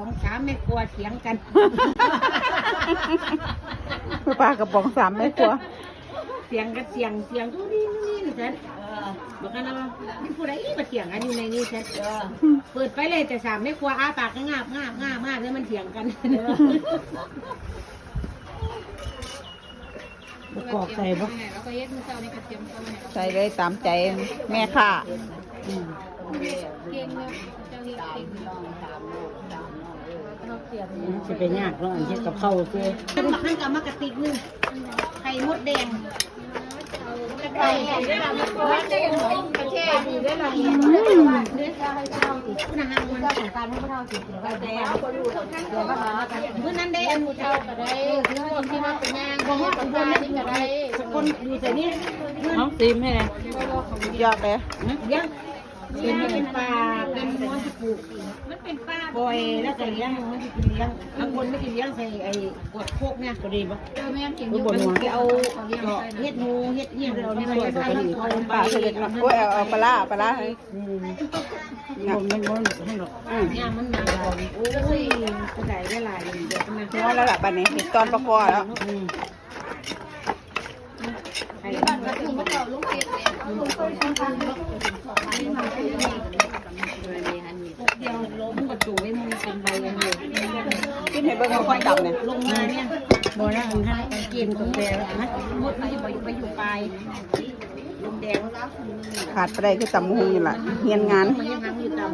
ສອງສາມແມ່ຄົວຖຽງກັນ ປາກະປ໋ອງສາມແມ່ຄົວ ຖຽງກັນ ຖຽງ ຖຽງ ດູນີ້ ດູນີ້ ວ່າຊັ້ນ. ເອີ ບາງອັນວ່າ ມັນຜູ້ໃດມາຖຽງກັນຢູ່ໃນນີ້ຊັ້ນ. ເອີ ເປີດໄປເລີຍແຕ່ສາມແມ່ຄົວ ອ້າປາກກະງາບ ງາບ ງາບ ງາບ ແລ້ວມັນຖຽງກັນ. ເອີ ປະກອບໃສ່ບໍ່? ໃສ່ເລີຍຕາມໃຈແມ່ຄ້າ. ອືມ ເກັ່ງເນາະ ເຈົ້າເຮັດເກັ່ງເນາະ. ມັນຊິໄປຍາກເນາະ ອັນເຮັດກັບເຂົ້າຊື່. ມັນກໍເອົາມາກະຕິກໜຶ່ງ ໄຂ່ມົດແດງ. ມື້ນັ້ນໄດ້ອັນ ພວກທີ່ວ່າໄປຍ່າງ ບໍ່ຮອດຄົນນີ້ກໍໄດ້ ຄົນຢູ່ໃສນີ້ ເອົາຊີມໃຫ້ແດ່. ຍອດເລີຍ ເປັນ ເປັນປາ ເປັນ ມັນເປັນປາ ປ່ອຍແລ້ວກໍລ້ຽງ ມັນຊິກິນລ້ຽງ. ບາງຄົນມັນຊິລ້ຽງໃສ່ໄອ້ກວດໂຄກນະ ພໍດີບໍ່? ເອີ ແມ່ນ ກິນຢູ່ ມັນຊິເອົາເຮັດຫູເຮັດອີ່ຫຍັງ ເອົາປາໃສ່ເລັກນ້ອຍ. ໂອ້ຍ ເອົາ ເອົາປາຫຼ້າ ເອົາປາຫຼ້າໃຫ້. ອືມ ມັນບໍ່ ມັນບໍ່ ອືມ ຍ່າງມັນນານ. ໂອ້ຍ ຜູ້ໃດໄດ້ຫຼາຍເດ ເອົາແລ້ວລະ ບາດນີ້ມີຕອນປະຄໍແລ້ວ. ອືມ ກິນໃຫ້ເບິ່ງວ່າຄົນດຳນີ້ ລົງມານີ້ ບໍ່ນະ ອັນນັ້ນເກມຕົວແປນະ ມົດມັນຢູ່ ໄປຢູ່ປາຍ ລົມແດງ. ຂາດບໍ່ໄດ້ຄືຕຳບັກຫຸ່ງນີ້ລະ ຮຽນງານ ມັນຍັງຫັງຢູ່ຕຳ.